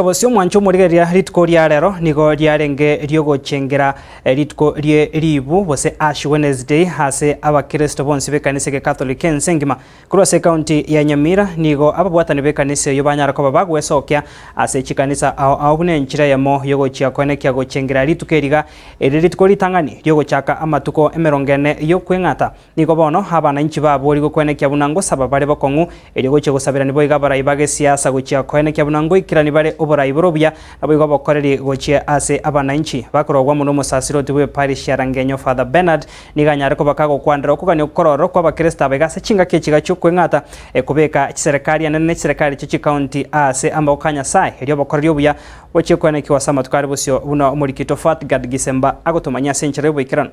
Bosio omwancho omorigereria rituko ria rero nigo riarenge riogochengera rituko rie ribu gose Ash Wednesday ase abakeresito bonsi b'ekanisa eke Catholic ense engima. Korwa ase ekaunti ya Nyamira nigo ababwatani b'ekanisa eyio banyara koba bagwesokia ase chikanisa ao ao buna enchera eyemo yogochia koenekia gochengera rituko eriga eri rituko ritang'ani riogochaka amatuko emerongo ene yokweng'ata. Nigo bono abanainchi baborigwe koenekia buna ngosaba bare bokong'u, erio gochia gosaberani boigo abarai ba gesiasa gochia koenekia buna ngoikerani bare oborai bore obuya, naboigo obokoreri gochia ase abanainchi. Bakorogwa amo nomosasiroti bw'eparish ya Rangenyo Father Bernard nigo anyare koba kagokwanera okogania okororo kw'abakeresito aba iga ase chingaki echiga chi'okweng'ata, ekobeka chiserekari enene ne chiserekari chie chikaunti ase amaboko a Nyasae, erio obokoreri obuya bochie koenekiwa ase amatuko are bosio buna omorikito Fatgard Gisemba agotomanyia ase enchera y'oboikeranu.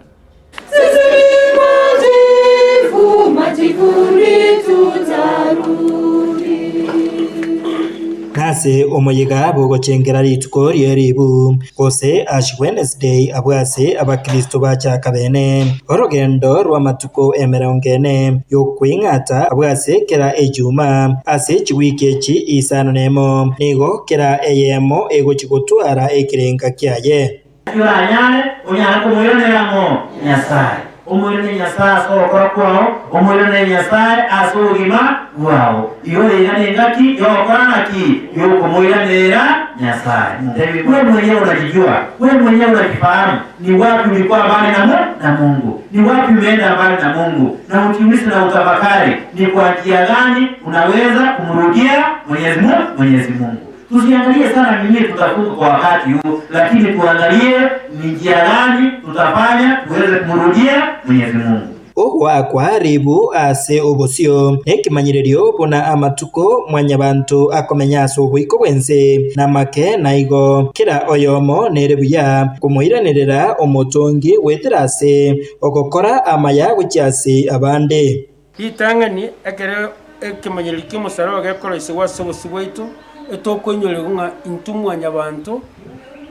Nase omoyega bw'ogochengera rituko rie ribu, gose Ash Wednesday, abwo ase Abakristo bachaka bene orogendo rw'amatuko emerongo ene y'okweng'ata abwo ase kera ejuma ase chiwiki echi isano nemo, nigo kera eyemo egochi gotwara ekerenga kiaye. Naki oranyare onyare komoiranera ng'o? Nyasae. Omoiranere Nyasae ase ogokora kwao, omoiranere Nyasae ase obogima bwao. Igo iga nengaki y'ogokora ng'aki? Y'okomoiranera Nyasae. Ntebi, we mwenyewe unajijua, we mwenyewe unajifahamu ni wapi ulikuwa mbali na Mu, na Mungu, ni wapi umeenda mbali na Mungu, na ujiulize na utafakari ni kwa njia gani unaweza kumrudia Mwenyezi Mungu, Mwenyezi Mungu. Tusiangalie sana ni nini tutafunga kwa wakati huu, lakini tuangalie ni njia gani tutafanya tuweze kumrudia Mwenyezi Mungu. Ogoakwa ribu ase obosio nekemanyererio buna amatuko Mwanyabanto akomenya ase oboiko bw'ense namake, na igo kera oyomo nere buya komoiranerera omotongi goetera ase ogokora amaya gochia ase abande. Ritang'ani, ekero ekemanyererio ki'omosaraba gekoroisigwa ase obosio bwaito, etokoinyorigwa ng'a intwe mwanyabanto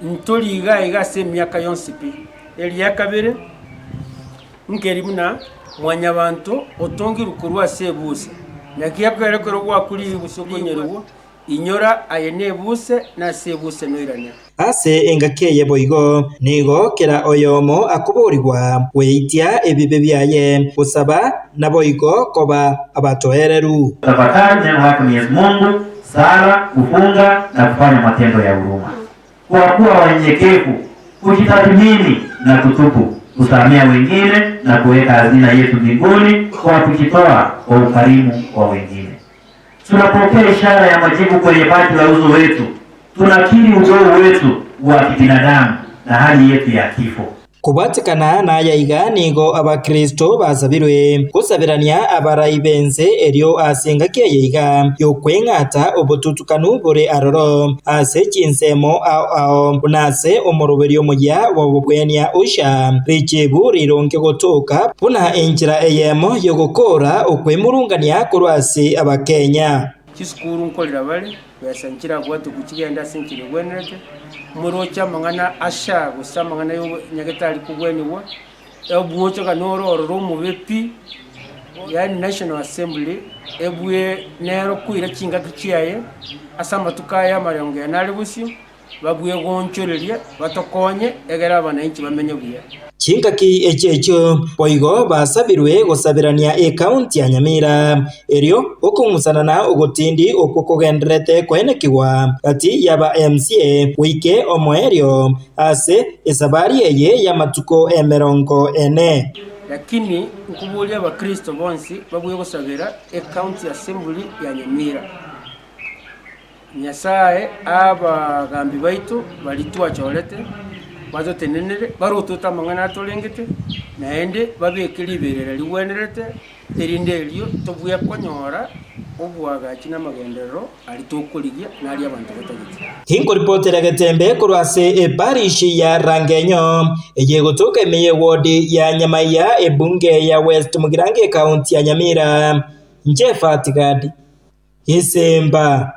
ntori iga iga ase emiaka yonsi pi. Eria kabere, nkeri buna mwanyabanto otongirwe korwa ase ebusa, naki ekero ekero gwakure ribusa okoinyorigwa, Inyora aye nebuse, na ase ebuse noirane. Ase engaki eye boigo nigo kera oyomo akoborigwa gweitia ebibe biaye, gosaba, naboigo koba abatoereru. Tafakari neno lake Mwenyezi Mungu, sala, kufunga na kufanya matendo ya huruma. Kwa kuwa wanyenyekevu, kujitathmini na kutubu, kusamea wengine na kuweka hazina yetu mbinguni kwa kujitoa kwa ukarimu kwa wengine. Tunapokea ishara ya majibu kwenye paji la uso wetu, tunakiri udogo wetu wa kibinadamu na hali yetu ya kifo. Kobwatekana naya iga nigo Abakristo basabirwe gosaberania abarai b'ense erio ase engaki eye iga y'okweng'ata obotutukanu bore aroro ase chinsemo ao ao, buna ase omoroberio omoyia bw'obobwenia Usha, richibu rironge gotoka Buna enchera eyemo y'ogokoora okwemurungania korwa ase Abakenya. Chisukuru nkorera bare, besa nchirabwate gochigenda ase enchera egwenerete, moroche amang'ana asha gose amang'ana ya nyagetari kobwenigwa, obwochoka noro ororo omobe pi, yaani National Assembly ebwe nero koira chingaki chiaye ase amatuko aya amarengo aya nare bosio. Babwegonchorerie batokonye, egere abananchi bamenye buya. Chingaki echio echio boigo basabirwe gosaberania ekaunti ya Nyamira, erio okong'usana na ogotindi okwo kogendererete koenekigwa gati y'aba MCA goike omoerio ase esabari eye y'amatuko emerongo ene. Lakini nkoboria abakristo bonsi babue gosabera ecounty assembly ya Nyamira. Nyasae abagambi baito baria twachorete batotenenere, barotote amang'ana atorengete, naende babeke riberera rigwenerete, erinde erio tobue konyora oboagachi na amagenderero aria tokorigia na aria abanto batagete. Inkoripotera getembe korwa ase eparish ya Rangenyo, eye egotoka ime y'ewodi ya Nyamaiya, ebunge ya West Mugirango ekaunti ya Nyamira. Inche Fati Gadi. Gesemba.